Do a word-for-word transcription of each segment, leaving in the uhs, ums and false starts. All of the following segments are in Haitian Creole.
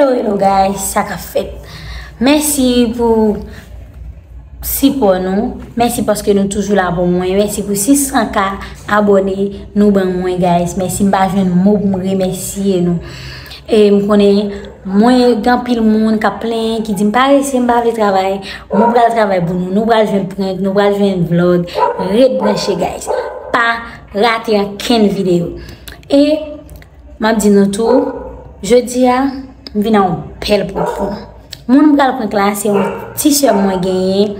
Hello, hello guys, sa k ap fèt? Mèsi pou sipò nou. Mèsi paske nou toujou la pou mwen. Mèsi pou sis san K abòne. Nou ban mwen, guys. Mèsi, m pa jwenn mo pou m remèsye nou. E m konnen mwen gen anpil moun k ap plenyen, ki di m parese, m pa vle travay. Mwen pral travay pou nou. Nou pral jwenn prank, nou pral jwenn vlog. Ret branche, guys. Pa rate ankenn videyo. E m ap di nou tou, jodi a, m vin a yon bèl prank pou nou. Moun m pral prank la, se yon ti sè mwen genyen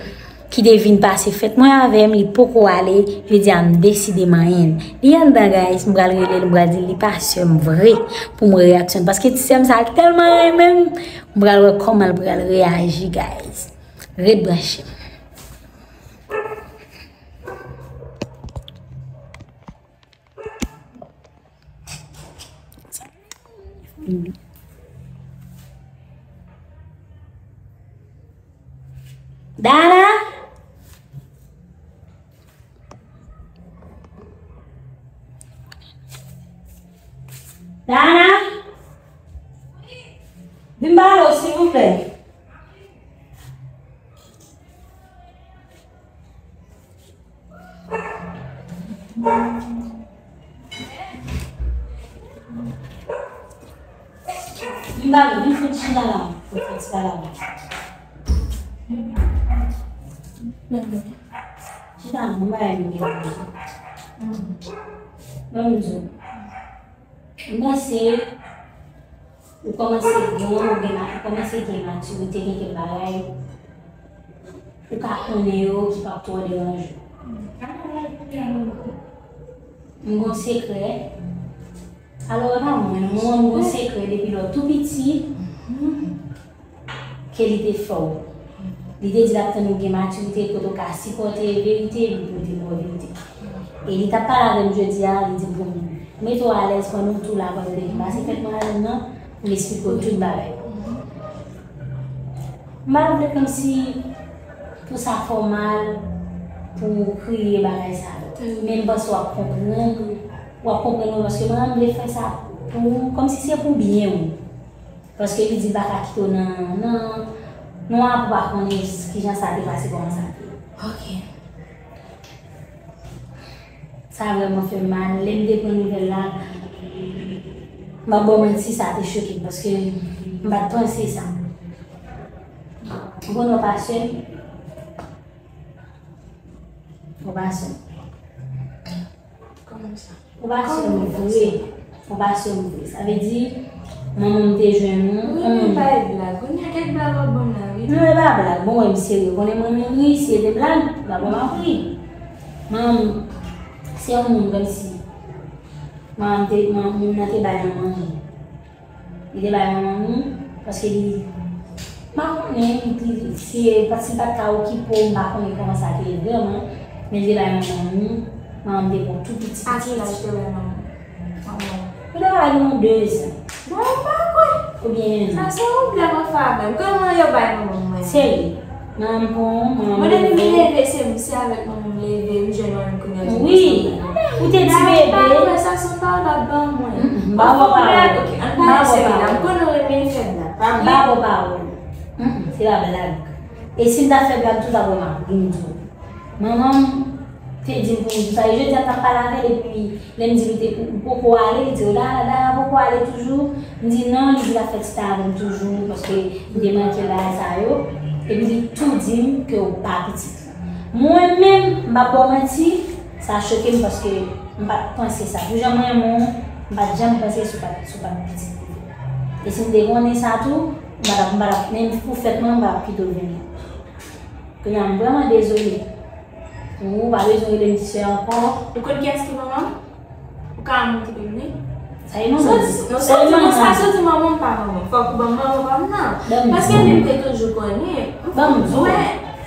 ki te vin pase fèt mwen avè m, li poko ale, jodi a m deside manyen l. Li anndan, guys, m pral rele l, m pral di l li pa sè m vre pou m wè reyaksyon l. Paske ti sè m sa tèlman renmen m, m pral wè kòman l pral reyaji, guys. Ret branche. Dana? Dana? Vin pale w, silvouplè. Vin ba nou, vin fout chita la, fout chita la. Chita la, mwen ba nou. Ban m di w. M panse ou kòmanse grann, ou gen ma-, ou kòmanse gen matirite, gen kèk bagay ou ka konnen yo ki p ap twò deranje w. M gon sekrè. Alò, e pa mwen, non, m gon sekrè depi lè w tou piti. Ke li te fè w. Li te di l ap tann ou gen matirite, kote w ka sipòte verite, epi pou l te ba w verite. E li t ap pale avè m jodi a, li di m pou m mete w alèz pandan w tou la, pandan w te vin pase fèt mwen avè m nan, pou m esplike w tout bagay. M pa vle kòmsi pou sa fè w mal, pou w kriye bagay sa yo. Men m panse w ap konprann, w ap konprann mwen, paske mwen, m vle fè sa pou ou, kòmsi se pou byen w. Paske li di l pa ka kite w nan, nan, nan nwa pou pa konnen kijan sa te pase, kòman sa te ye. Ok. Sa vrèman fè m mal. Lè m te pran nouvèl la, m p ap ba w manti, sa te choke m, paske m pa t panse sa. Ou konnen w pa sè m? Ou pa sè m. Kòman sa? Ou pa sè m vre. Ou pa sè m vre. Sa vle di, manman m te jwenn ou, wi, yon moun. Pa e blag. Kounye a kèk blag w ap ban m la, wi. Non, e pa blag. Bon, wè m serye. Ou konnen mwen menm, wi, si se te blag, m pa ban m ap ri. Manman m, se yon moun kòmsi. Manman m te, manman, moun nan te bay manman m. Li te bay manman m, paske li, m pa konnen, li, li, si, si l pa t ka okipe w, m pa konnen kòman sa te ye vrèman, men li te bay manman m, manman m te pran tou piti. A ki laj te bay manman w? Manman w. Li te bay nou dezan. Bon, m pa kwè. Oubyen en an. Sa se yon blag w ap fè avè m. Kòman yo bay manman m mwen? Serye. Manman m pran, manman m leve. Mwen depi m leve, se, se avèk manman m leve, m jwenn manman m kounye a. Wi, ou te ti bebe. M pa kwè sa se yon pawòl w ap ban mwen. M pa ba w pawòl. Ok, ann pale serye la. M konnen w renmen fè blag. M pa ba w pawòl. Se pa blag. E si m ta fè blag tou, w t ap wè m ap ri, m di w. Manman m te di m pou m di sa. E jodi a m t ap pale avè l, epi lè m di l ou te, ou poko ale, li di, "O, Dara, Dara poko ale toujou?" M di, "Non," li di l ap fè ti tan avè m toujou, paske m te manke bagay sa yo. Epi li tou di m ke ou pa pitit li. Mwen menm, m p ap ba w manti, sa choke m paske m pa t panse sa. Pou jan mwen renmen w, m pa t janm panse si w pa t, si w pa t pitit li. E si m te konnen sa tou, m pa t ap, m pa t ap, menm pou fèt mwen, m pa t ap kite w vini. Kounye a, m vrèman dezole. Ou pa bezwen rele m ti sè ankò. Ou konn kiyès ki manman m? Ou ka montre m li? Sa e manman m. Soti, non, soti, non, sa soti manman m, pa manman m. Fòk ou ban m manman pa m nan. Paske li m te toujou konnen. Ban m di w. Wè,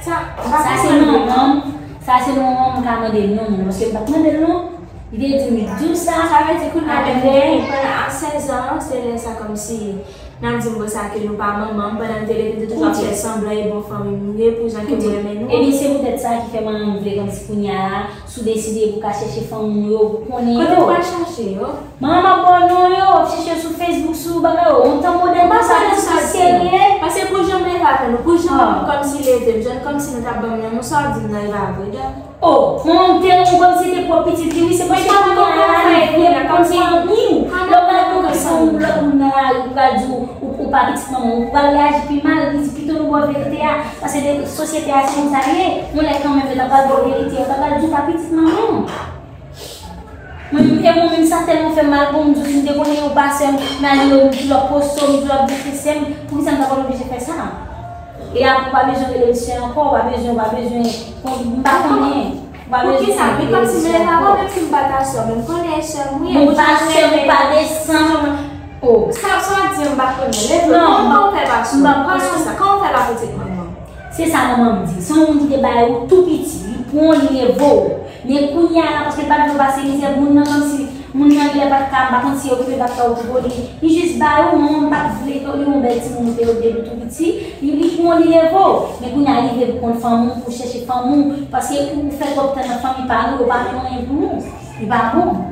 sa, sa se manman m. Sa se manman m, m ka mande l non, paske m pa t mande l non. Li te di m di w sa. Sa vle di kounye a lè m te gen, pandan a sèz an, se lè sa kòmsi N ap di m konsa ke nou pa manman m, pandan m te leve, m te toujou ap fè sanblan e bon fanmi m ye, pou jan ke m renmen nou. Ebyen, se poutèt sa ki fè manman m vle kòmsi kounye a la, si w deside pou w ka chèche fanmi w yo, pou konnen yo. Kote w pral chache yo? Manman m ap ba w non yo, w ap chèche yo sou Facebook, sou bagay yo, yon tan modèl konsa. M pa kwè nan sa. Nou pou jan kòmsi leve m, jan kòmsi nou t ap ban m lanmou, sa w di m nan e pa vre, Dan. Oh, manman m te renmen w kòmsi se te pwòp pitit li, wi, se paske kounye a la li vle pou konn fanmi w. Lè w pral konn fanmi w, lòt moun nan lari ki pral di w ou, ou pa pitit manman w, ou pral reyaji pi mal, li di pito nou ba w verite a, paske sosyete a se konsa l ye, yon lè kanmenm yo ta pral ba w verite a, yo ta pral di w pa pitit manman w. Mwen, e mwen menm sa tèlman fè m mal pou m di w si m te konnen yo pa sè m, m al yo m di w ap poste m, di w ap defese m, poukisa m ta pral oblije fè sa? E apre ou pa bezwen rele m sè ankò, ou pa bezwen, ou pa bezwen, m pa konnen, ou pa bezwen rele m sè ankò. Poukisa? Wi, kòmsi m rele avè w, menm si m pa ta sè w, men m konnen e sè m wi, e pou sa m rele. Ou pa sè m, ou pa de san. Oh. Sa, sa w di m pa konnen. Leve, non, kòman w fè pa sè w? Kòman sa? Kòman w fè pa pitit manman? Se sa manman m di. Se yon moun ki te bay ou tou piti, li pran w, li leve w. Men kounye a la, paske l pa t vle w pase mizè, moun nan kòmsi, moun nan genlè pa t ka, m pa konn si yo okipe, pa t ka okipe w, li, li jis bay ou, manman m pa t vle ke w, li yon bèl timoun ou te ye depi w tou piti, li, li pran w, li leve w. Men kounye a, li vle pou konn fanmi w, pou chèche fanmi w, paske ou, ou fè twòp tan nan fanmi pa nou, yo pa menm anyen pou nou. Li pa bon.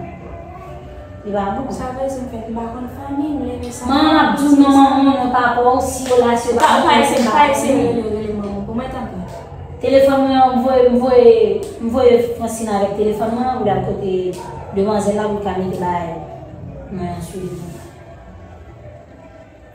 Li pa bon. Sa vle di m fèt m pa konn fanmi m, leve sa. Manman ap di w non, manman w non, papa w, si yo la, si yo pa la, pa eseye, pa eseye rele, rele manman pou mwen, tanpri. Telefòn mwen an, m voye, m voye, m voye Francine avèk telefòn mwen an pou l al kote demwazèl la pou l ka mete bagay mwen an sou li.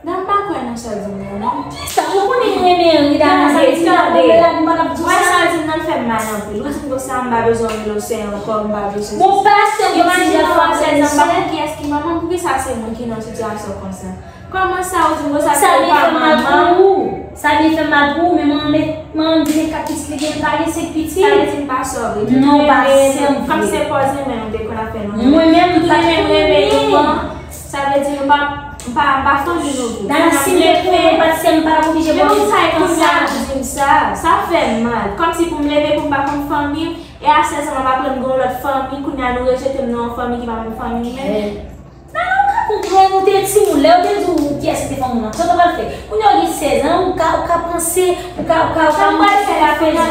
Nan m pa kwè nan sa w di m nan, non. Kisa? Ou konnen m renmen ri, Dana, sa vle di nan konble la, m pa t ap di w sa. Wè sa w di m nan fè m mal anpil. Ou di m konsa, m pa bezwen rele w sè ankò, m pa bezwen. Bon, pa sè m, yo pa di nan fransè, m pa konn kiyès ki manman m, poukisa se moun ki nan sitiyasyon konsa? Kòman sa, ou di m konsa, se ou pa manman m? Sa vin fè m mal pou ou, men manman, manman di men kat pitit li gen, li pa gen senk pitit. Sa vle di m pa sè w vre. Non, ou pa sè m vre. Kòm se pòz renmen nou te konn ap fè nou. Mwen menm, m pa t renmen nou an. Sa vle di nou pa, m pa, m pa fanmi nou vre. Dana, si m te konnen ou pa t sè m, m pa t ap oblije ba w. Men poukisa e konsa ou di m sa? Sa fè m mal. Kòmsi pou m leve pou m pa konn fanmi m, e a sèz an m ap aprann gen yon lòt fanmi, kounye a nou rejete m nan yon fanmi ki pa menm fanmi m menm. Dana, ou ka konprann, ou te timoun, lè yo te di w kiyès ki te fanmi w nan, sa w ta pral fè? Kounye a w gen sèz an, ou ka, ou ka panse, ou ka, ou ka, ou ka monte sou Facebook.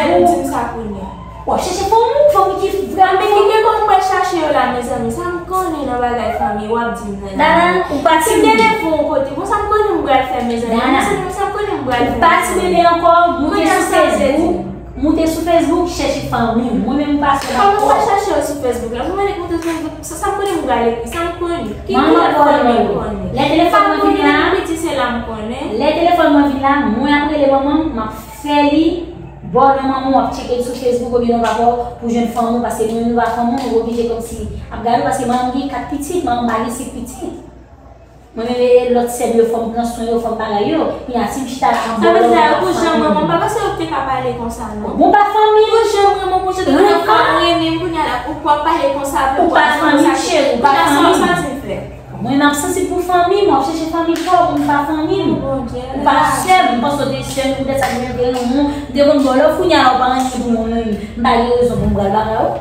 W ap chèche fanmi w, fanmi ki vrèman. Men kite kòm mwen chache yo la, mezanmi. Sa m konnen nan bagay fanmi, w ap di m nan. Dana, ou pa timoun. Si m te leve yon kote, bon, sa m konnen m pral fè, mezanmi. Dana, mezanmi, sa m konnen m pral fè. Ou pa ti bebe ankò, moute sou Facebook. Moute sou Facebook, chèche fanmi w. Mwen menm, m pa sou la. Kòman w pral chache yo sou Facebook la? Pou mwen moute sou Facebook, sa, sa m konnen m pral ekri, sa m konnen. Ki lòt fanmi m konnen? Lè telefòn mwen vin la, m piti, se la m konnen. Lè telefòn mwen vin la, mwen ap rele manman m, m ap fè li ba w non manman w, w ap tcheke l sou Facebook oubyen non papa w pou jwenn fanmi w, paske nou menm nou pa fanmi w, nou oblije kòmsi ap gade w, paske manman m gen kat pitit, manman m pa gen senk pitit. Mwen menm e lòt sè m yo, fò m pran swen yo, fò m bagay yo. Kounye a, si m chita la, m ap ba w lòt, m ap fanmi w. Sa vle di, ou jan manman m, pa paske ou te ka pale konsa, non. Bon, pa fanmi m. Ou jan manman m, ou jan te konn fè m renmen m, kounye a la, ou pral pale konsa, ou pa fanmi m, cheri, ou pa fanmi m. Kounye a, sa w santi m fè? Mwen, m ap santi pou fanmi m, w ap chèche fanmi pa w, pou m pa fanmi m. Ou pa sè m, m panse w te sè m, poutèt sa mwen te renmen w, m te konn ba w love, kounye a la, ou pa anyen pou mwen menm, m pa gen rezon pou m pral bagay ou.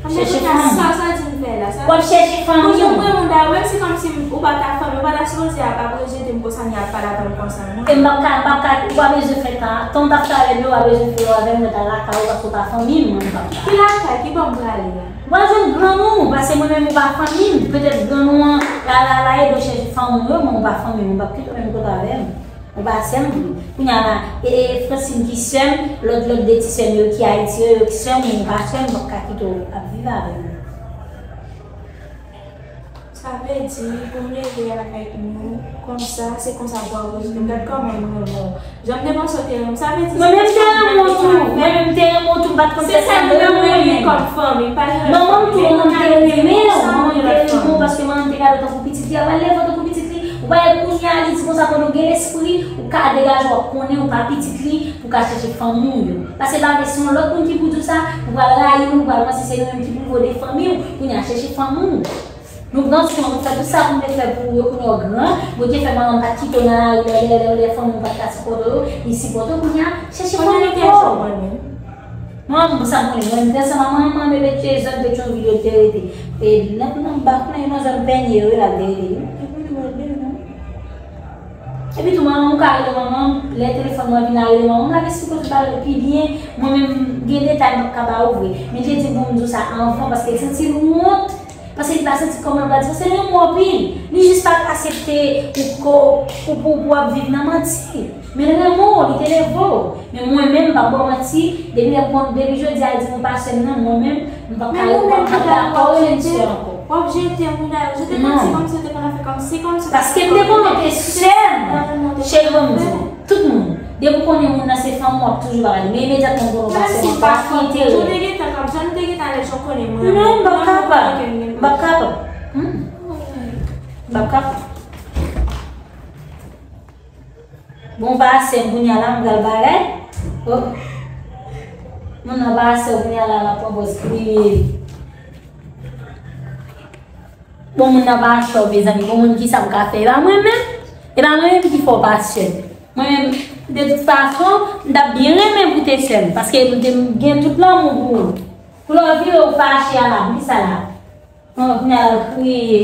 Chèche fanmi. Sa, sa w di m fè la, sa. W ap chèche fanmi. Ou jwenn mwen moun da, menm si kòmsi ou pa ta fanmi, ou pa ta sipoze ap, ap rejete m konsa, ni ap pale avè m konsa, non. E m p ap ka, m p ap ka, ou pa bezwen fè tan, tan w t ap fè avè m yo, ou pa bezwen fè yo avè m, mwen ta lakay ou, paske ou pa fanmi m, mwen m p ap ka. Ki lakay, ki bò m prale la? Ou pral jwenn grann ou, paske mwen menm ou pa fanmi m, petèt grann ou an, la, la, la, ede w chèche fanmi w yo, men ou pa fanmi m, ou p ap kite w menm kote avè m. Ou pa sè m vre. Kounye a la, e, e, Francine ki sè m, lòt, lòt de ti sè m yo ki Ayiti yo, yo ki sè m, ou pa sè m, m p ap ka kite w ap viv avè m. Sa vle di, pou m leve avèk nou, konsa, se konsa pou w ap rejte m. Gad kòman m renmen w. Jan m te panse w te renmen m, sa vle di. Mwen menm te renmen w tou. Mwen menm te renmen w tou, m pa t konn fè sa, mwen renmen w kòm fanmi, m pa janm. Manman m tou, manman m te renmen w, manman m te renmen w, paske manman m te gade w tankou pitit li, a pral leve w tankou pitit li. Ou pa wè kounye a li di konsa, pandan w gen lespri, ou ka degaje w, w ap konnen ou pa pitit li, pou w ka chèche fanmi w yo. Paske pa vle se yon lòt moun ki pou di w sa, ou pral rayi nou, ou pral panse se nou menm ki pou vode fanmi w, kounye a chèche fanmi w. Nou pran swen w, nou fè tout sa pou nou te fè pou ou yo, kounye a w gran, Bondye fè manman m pa t kite w nan lari, lè, lè, lè, lè fanmi w pa t ka sipòte w, li sipòte w, kounye a chèche fanmi w. Manman m, sa m konnen, mwen, m te ansanm ak manman m, epi te zòn, te yon vil yo te rete. E nan, nan, m pa konnen, nan zòn Pènye yo, la te rete. Epi tou, manman m, ou ka rele manman m, lè telefòn mwen vin la, rele manman m, l ap eksplike w tout bagay pi byen. Mwen menm, gen detay m p ap ka ba ou vre. Men te di pou m di w sa anvan, paske l santi l wont. Paske li pa santi kòman l pral di, paske l renmen w anpil. Li jis pa t aksepte ou ko, pou, pou, pou w ap viv nan manti. Men l renmen w, li te leve w. Men mwen menm, m p ap ba w manti, depi lè m konn, depi jodi a l di m ou pa sè m nan, mwen menm, m p ap ka, m p ap ka dakò rele m sè ankò. W ap jete m wi dayè, w jete m kòmsi, kòmsi w te konn fè kòmsi, kòmsi w te konn fè kòmsi. Paske m te konnen w te sè m. Cheri, ban m di w, tout moun, depi w konnen moun nan se fanm ou, w ap toujou pa pale. Men imedyatman w konnen w pa sè m, w pa fè enterè. Jan w te gentan, jan w te gentan lè jan w konnen mwen. Non, m p ap kapab. M p ap kapab. Hmm. M p ap kapab. Bon, pa sè m kounye a la, m pral bagay. Oh. Moun nan pa sè m kounye a la, l ap pran pòz kriye. Bon, moun nan pa sè w, mezanmi. Bon, moun, kisa m ka fè? E pa mwen menm? E pa mwen menm ki fè w pa sè m? Mwen menm, de tout fason, m t ap byen renmen pou w te sè m. Paske m te gen tout lanmou pou ou. Pou lè w vire, w fache a la, poukisa la? Mwen, kounye a l al kriye.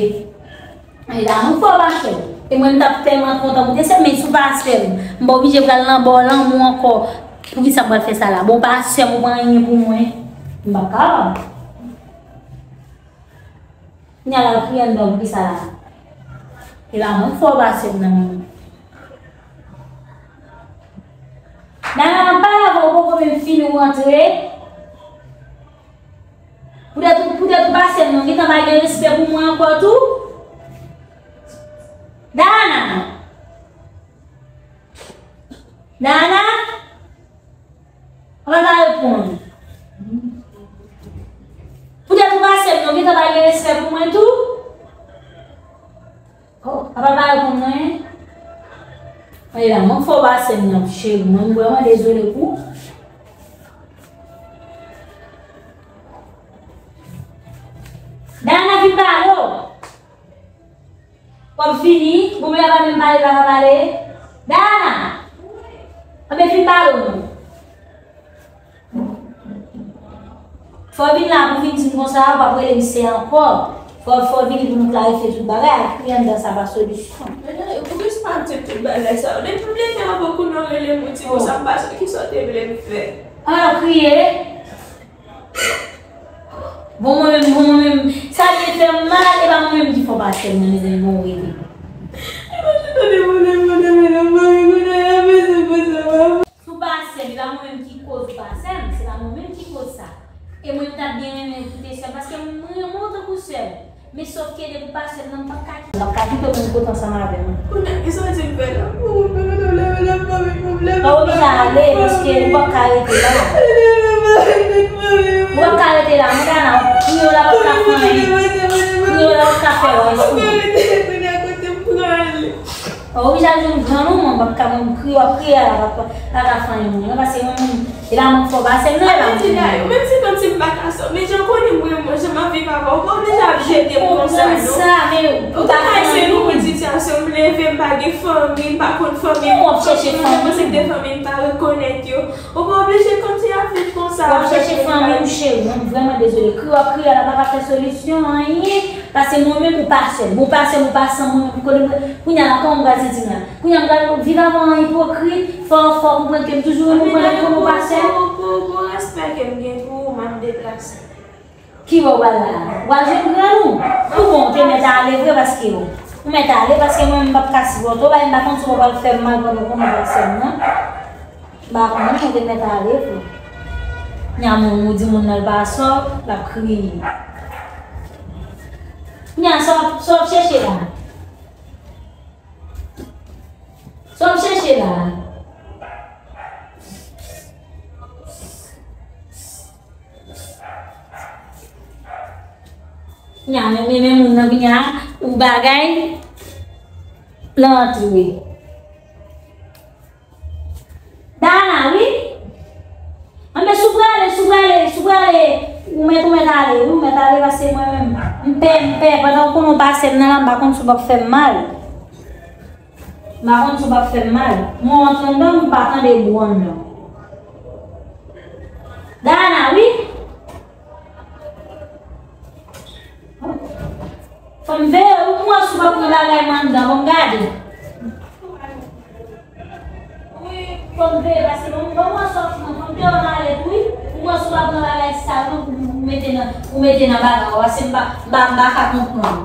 E la, mwen fò pa sè w. E mwen, m t ap tèlman kontan pou te sè m, men si w pa sè m, m pa oblije pral nan ba w lanmou ankò. Poukisa m pral fè sa la? Bon, w pa sè m, ou pa anyen pou mwen. M p ap kapab. Kounye a l al kriye anndan, poukisa la? E la, mwen fò pa sè m nan men. Dana, m ap pale avè w, ou poko menm fini rantre. Poutèt ou, poutèt ou pa sè m nan, ou gentan pa gen respè pou mwen ankò tou? Dana! Dana! Papa pa reponn. Poutèt ou pa sè m nan, ou gentan pa gen respè pou mwen tou? Oh, papa pa reponn mwen. Mwen la, mwen fò pa sè m nan, cheri. Mwen, m vrèman dezole pou ou. Dana, vin pale w. W ap vini, bon, men pa menm pale, pa ka pale. Dana! Anben, vin pale w non. Fò w vin la pou w vin di m konsa, w ap rele m sè ankò. Fò, fò w vini pou nou klarifye tout bagay, al kriye anndan sa pa solisyon. Men, poukisa w pa di tout bagay sa yo? Depi m leve anvan kounye a w rele m, ou di konsa, m pa sa, kisa w te vle m fè? Al kriye. Bon, mwen menm, bon, mwen menm, sa vin fè m mal, e pa mwen menm ki fè w pa sè m nan, mezanmi, bon, rete. Si w pa sè m, e pa mwen menm ki koz ou pa sè m, se pa mwen menm ki koz sa. E mwen, m t ap byen renmen pou w te sè m, paske m renmen w tankou sè m. Men sòf ke depi w pa sè m nan, m p ap ka kite, m p ap ka kite w menm kote ansanm avè m. Kounye a, kisa w di m fè la? Ou pa oblije ale, paske ou p ap ka rete la. Ou p ap ka rete la, mwen la, kriye w la p ap ka fè anyen. Kriye w la p ap ka fè w anyen. Ou oblije al jwenn grann ou, mwen p ap ka, mwen kriye, w ap kriye a la, p ap, pa ka fè anyen moun nan, paske mwen menm, e pa mwen k fè w pa sè m nan, e pa mwen menm. Menm si kòmsi m pa ka sè w, men jan w konnen mwen, mwen, jan m ap viv avè w, ou pa oblije ap jete m konsa, non. Ou konprann sa, men ou pa konprann. Ou konn se nou, sitiyasyon, m leve, m pa gen fanmi, m pa konn fanmi m. Ou ap chèche fanmi. Mwen se te fanmi m pa rekonèt yo. Ou pa oblije kontinye ap viv konsa. W ap chèche fanmi w, cheri. Mwen vrèman dezole. Kriye w ap kriye a la pa ka fè solisyon, anyen. Paske mwen menm ou pa sè m. Ou pa sè m, ou pa sè m, mwen menm konnen mwen. Kounye a la, kòman m pral santi m la? Kounye a m pral viv avè w an ipokrit. Fò, fò w konprann ke m toujou renmen w pandan m konnen w pa sè m. Pou, pou respè ke m gen pou ou, m ap deplase. Ki bò w pral la? W pral jwenn grann ou? Ou bon, ou te mèt ale vre paske ou, ou mèt ale paske mwen menm m p ap ka sipòte w, m pa konn si w pral fè m mal pandan w konnen w p ap sè m nan. M pa konnen, ou te mèt ale vre. Nya moun, ou di moun nan l pa sè w, l ap kriye. Nya sa w ap, sa w ap chèche la? Sa w ap chèche la? Nya, men, men, men moun nan vini a, ou bagay, l antre. Dana, wi. Anben, si w prale, si w prale, si w prale, ou mèt, ou mèt ale, wi, ou mèt ale, paske mwen menm, m pè, m pè, pandan w konnen w pa sè m nan la, m pa konn si w p ap fè m mal. M pa konn si w p ap fè m mal. Mwen w antre anndan, m pa tande bri w anndan. Dana, wi. Fò m veye w, mwen si w p ap pran bagay m anndan, bon, m gade. Wi, fò m veye, paske bon, bon, mwen sòti, mwen, fò m te yon malèt, wi. Ou panse w ap pran bagay sa yo pou, pou mete nan, pou mete nan bagay ou, paske m pa, m pa, m pa ka konprann.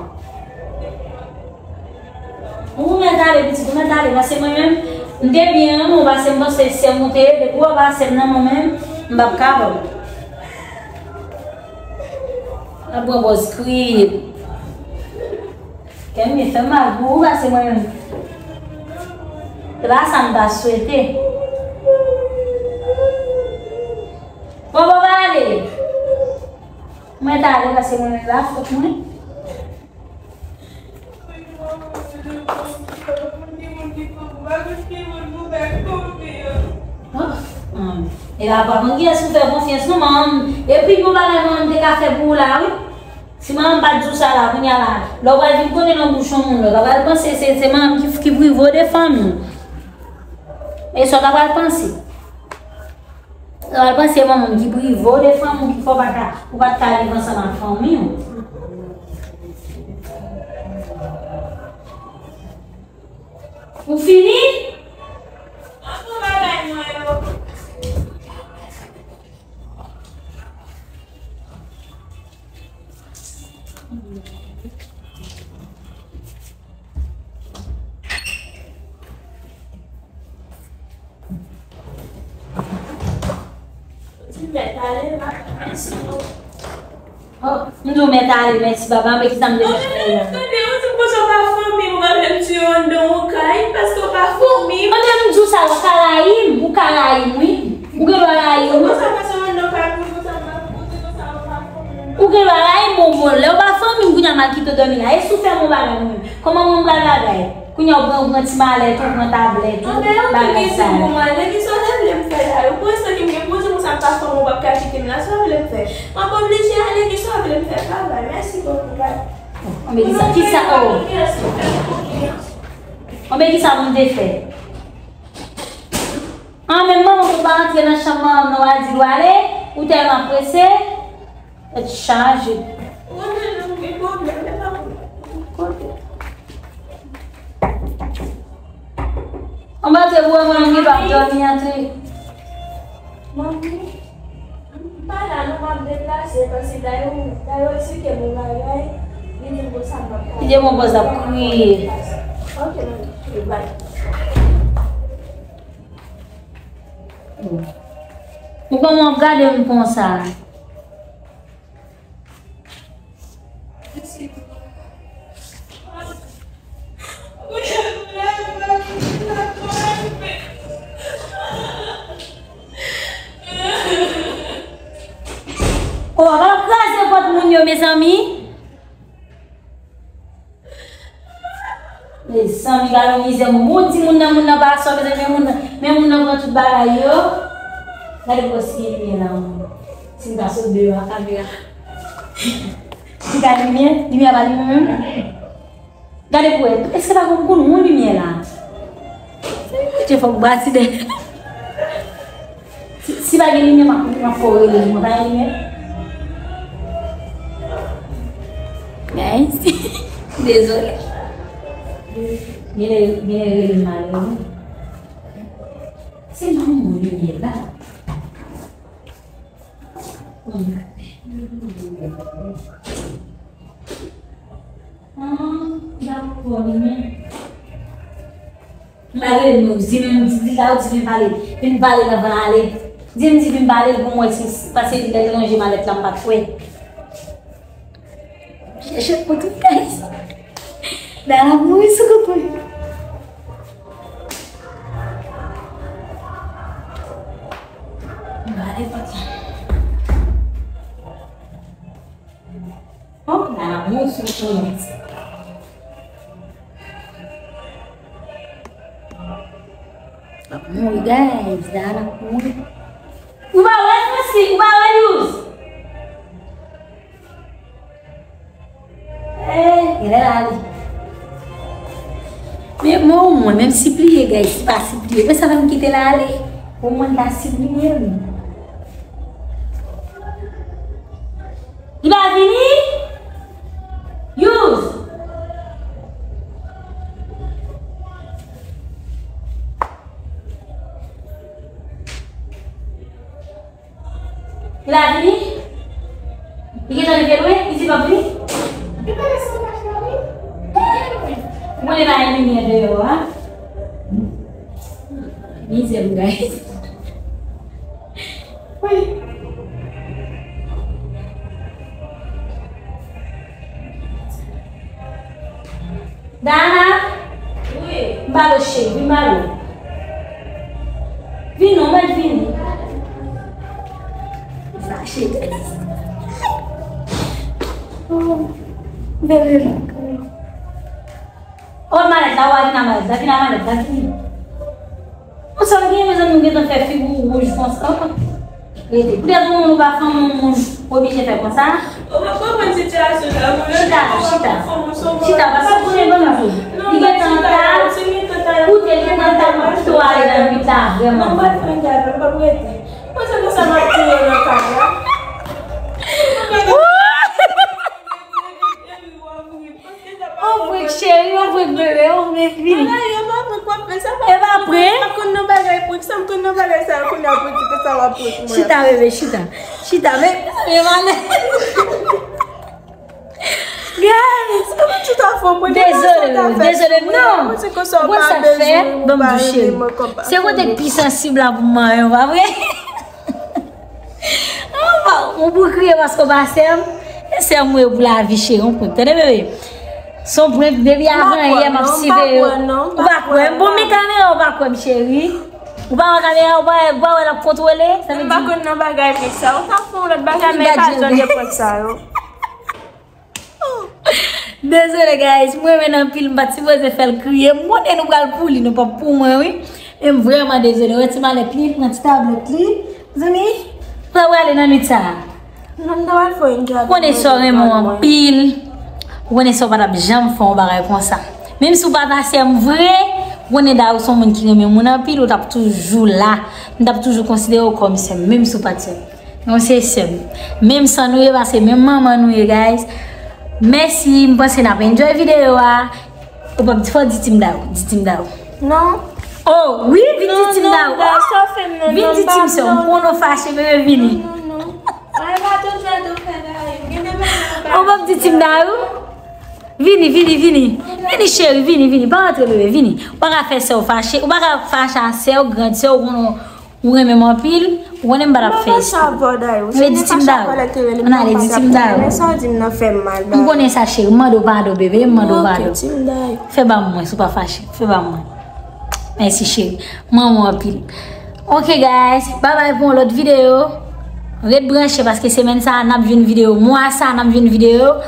Ou mèt ale, pitit, ou mèt ale, paske mwen menm, m te byen renmen w, paske m panse sè m ou te ye, depi w pa sè m nan mwen menm, m p ap ka ba w. Ap pran pòz kriye. Kè m byen fè m mal pou ou, paske mwen menm, se pa sa m ta swete. Bon, bon, pale. Mwen ta ale, paske mwen menm la, fòk mwen. Ah, ah. E la, pa konn kiyès ou fè konfyans, non, manman. Epi, bon bagay, manman te ka fè pou ou la, wi. Si manman pa t di w sa la, kounye a la, lè w pral vin konnen nan bouch yon moun lòt, w pral panse se, se manman ki, ki prive w de fanmi w. E sa w ta pral panse. Sa w pral panse manman ki prive w de fanmi w ki fè w pa ka, ou pa t ka viv ansanm ak fanmi w. Ou fini? An pou bagay mwen yo. Di mèt ale, mèsi. Oh, m di w mèt ale, mèsi, papa, men ki sa m te fè la? Tande, ou di m konsa w pa fanmi m, ou pa vle m tiye w anndan yon kay, paske w pa fanmi m. Tande, m di w sa, ou ka rayi m, ou ka rayi m, wi. Ou gen dwa rayi m. Ou konsa pase w anndan kay pou konsa, ou di konsa w pa fanmi m. Ou gen dwa rayi m, bon, bon, lè w pa fanmi m, kounye a m al kite w dòmi la. E si w fè m yon bagay mwen menm? Kòman mwen m pral bagay? Kounye a w pran, w pran ti malèt, w pran tablèt, tout bagay sa yo. Anben, ou ki di m pou mwen, nèg ki sa w te vle m fè la, yo pran san ki m gen pou di konsa m pa fanmi w, w p ap ka kite m la, sa w vle m fè? M ap oblije ale, ki sa w vle m fè? Travay, mèsi bokou, bay. Anben, ki sa, ki sa, oh. Anben, ki sa moun te fè? An, men manman, ou pa antre nan chanm manman m nan, w a di l w ale, ou tèlman prese. Tèt chaje. Anba te bwè mwen, m gen dwa dòmi antre. Manmi, m pa la non, m ap deplase, paske dayè, dayè eksplike m yon bagay, li di m konsa m p ap ka. Li di m konsa ap kriye. Ok, manmi, bye. Ou kòman w ap gade m konsa? Oh, w ap kraze pòt moun yo, mezanmi. Mezanmi, gade yon mizè, moun, moun timoun nan, moun nan pa sòt, mezanmi, men moun nan, men moun nan pran tout bagay yo. Gade pòs ki gen la, moun. Si m ta sot deyò a, kamera. Gade limyè, limyè a pa limen menm. Gade pou wè, èske pa konn konn yon limyè la? Kote fòk bati dèyè. Si, si pa gen limyè, m ap, m ap fè w rele mwen. Pa gen limyè? Guys, dezole. Genlè, genlè rele m ale, wi. Se pa yon limyè la. Ah, dakò, limyè. M pa rele nou, di men, di la, ou di vin pale, vin pale l anvan l ale. Di m di vin pale l pou m wè si, paske li lè l ranje malèt la, m pa t wè. Chèche kote, guys. Dara mouri sou kote. M pa ale pòt la. Oh, Dara mouri sou kote. L ap mouri, guys. Dara ap mouri. Ou pa wè, Francis? Ou pa wè, Yous? Eh, genlè l ale. Men, men omwen, menm si pliye, guys, si pa si pliye, men sa fè m kite l ale. Omwen l ta sipliye m. Li pa vini? Yous! Li la vini? Li gentan rive lwen? Li di l ap vini? Ou konnen pa gen limyè deyò a? Mizè m, guys. Wi. Dana! Wi. M ba l cheri, vin ba l. Vin non, mwen vini. Fache. Oh, bebe. Oh, malèt la, w a vin a malèt la, vin a malèt la, vini. Konsa w gen, mezanmi, w gentan fè figi w wouj konsa. Rete. Poutèt yon moun ou pa fanmi yon moun, ou oblije fè konsa. Ou pa konprann sitiyasyon sa, moun yo chita, chita. Chita, paske ou konnen ban m di. Li gentan ta, koute, li gentan ta, pou ale nan nwit la, vrèman. Mwen pa fè gade, mwen pa rete. Mwen se konsa m ap touye nan kay la. On prank cheri, on prank bebe, on prank vini. Ala, yo pa prank w ap fè, sa pa prank. E pa prank. M pa konn nan bagay prank, sa m konn nan bagay sa yo, kounye a pou di ke sa w ap prank mwen. Chita, bebe, chita. Chita, bebe, sa vye malè. Guys, ou tout a fò mwen. Dezole, dezole, non. Mwen se konsa w pa bezwen ou pa renmen mwen konpa. Se kote k pi sansib la pou m manyen, pa vre? Ou pou kriye paske w pa sè m. E sè m ou ye pou lavi, cheri, yon prank. Tande, bebe? Se yon prank, depi avan yè m ap siveye w. Ou pa kwè m? Bon, men kamera, ou pa kwè m, cheri? Ou pa wè kamera, ou pa, ou pa wè l ap kontwole? Sa vle di m pa konn nan bagay prank sa. Ou ta fè yon lòt bagay, men pa jan de prank sa yo. Dezole, guys, mwen menm anpil, m pa t sipoze fè l kriye. M konnen nou pral pou li, nou p ap pou mwen, wi. E m vrèman dezole. Wè ti malèt li, pran ti tablèt li. Zanmi, pral prale nan nwit sa a. Non, m ta pral fè yon gade. Ou konnen sa w renmen w anpil. Ou konnen sa w pa t ap janm fè yon bagay konsa. Menm si w pa ta sè m vre, ou konnen Darou se yon moun ki renmen moun anpil, ou t ap toujou la. M t ap toujou konsidere w kòm sè m, menm si w pa t sè m. Non, se sè m. Menm san nou ye, paske menm manman nou ye, guys. Mèsi, m panse n ap enjoy videyo a. Ou p ap fò di Team Darou, di Team Darou. Non. Oh, wi, vin di Team Darou. Vin di Team sè m. Pou nou fache, bebe, vini. Ou p ap di Team Darou? Vini, vini, vini. Vini, cheri, vini, vini. Pa rantre, bebe, vini. Ou pa ka fè sè w fache. Ou pa ka fache a sè w, grand sè w, ou konnen Ou renmen m anpil, ou konnen m pa t ap fè espre. Men di Team Darou. Ann ale, di Team Darou. M konnen sa, cheri, m mande w padon, bebe, m mande w padon. Fè ba m mwen, si w pa fache. Fè ba m mwen. Mèsi, cheri. M renmen w anpil. Ok, guys, babay pou yon lòt videyo. Ret branche, paske semèn sa a, n ap jwenn videyo. Mwa sa a, n ap jwenn videyo.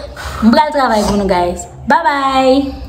M pral travay pou nou, guys. Babay!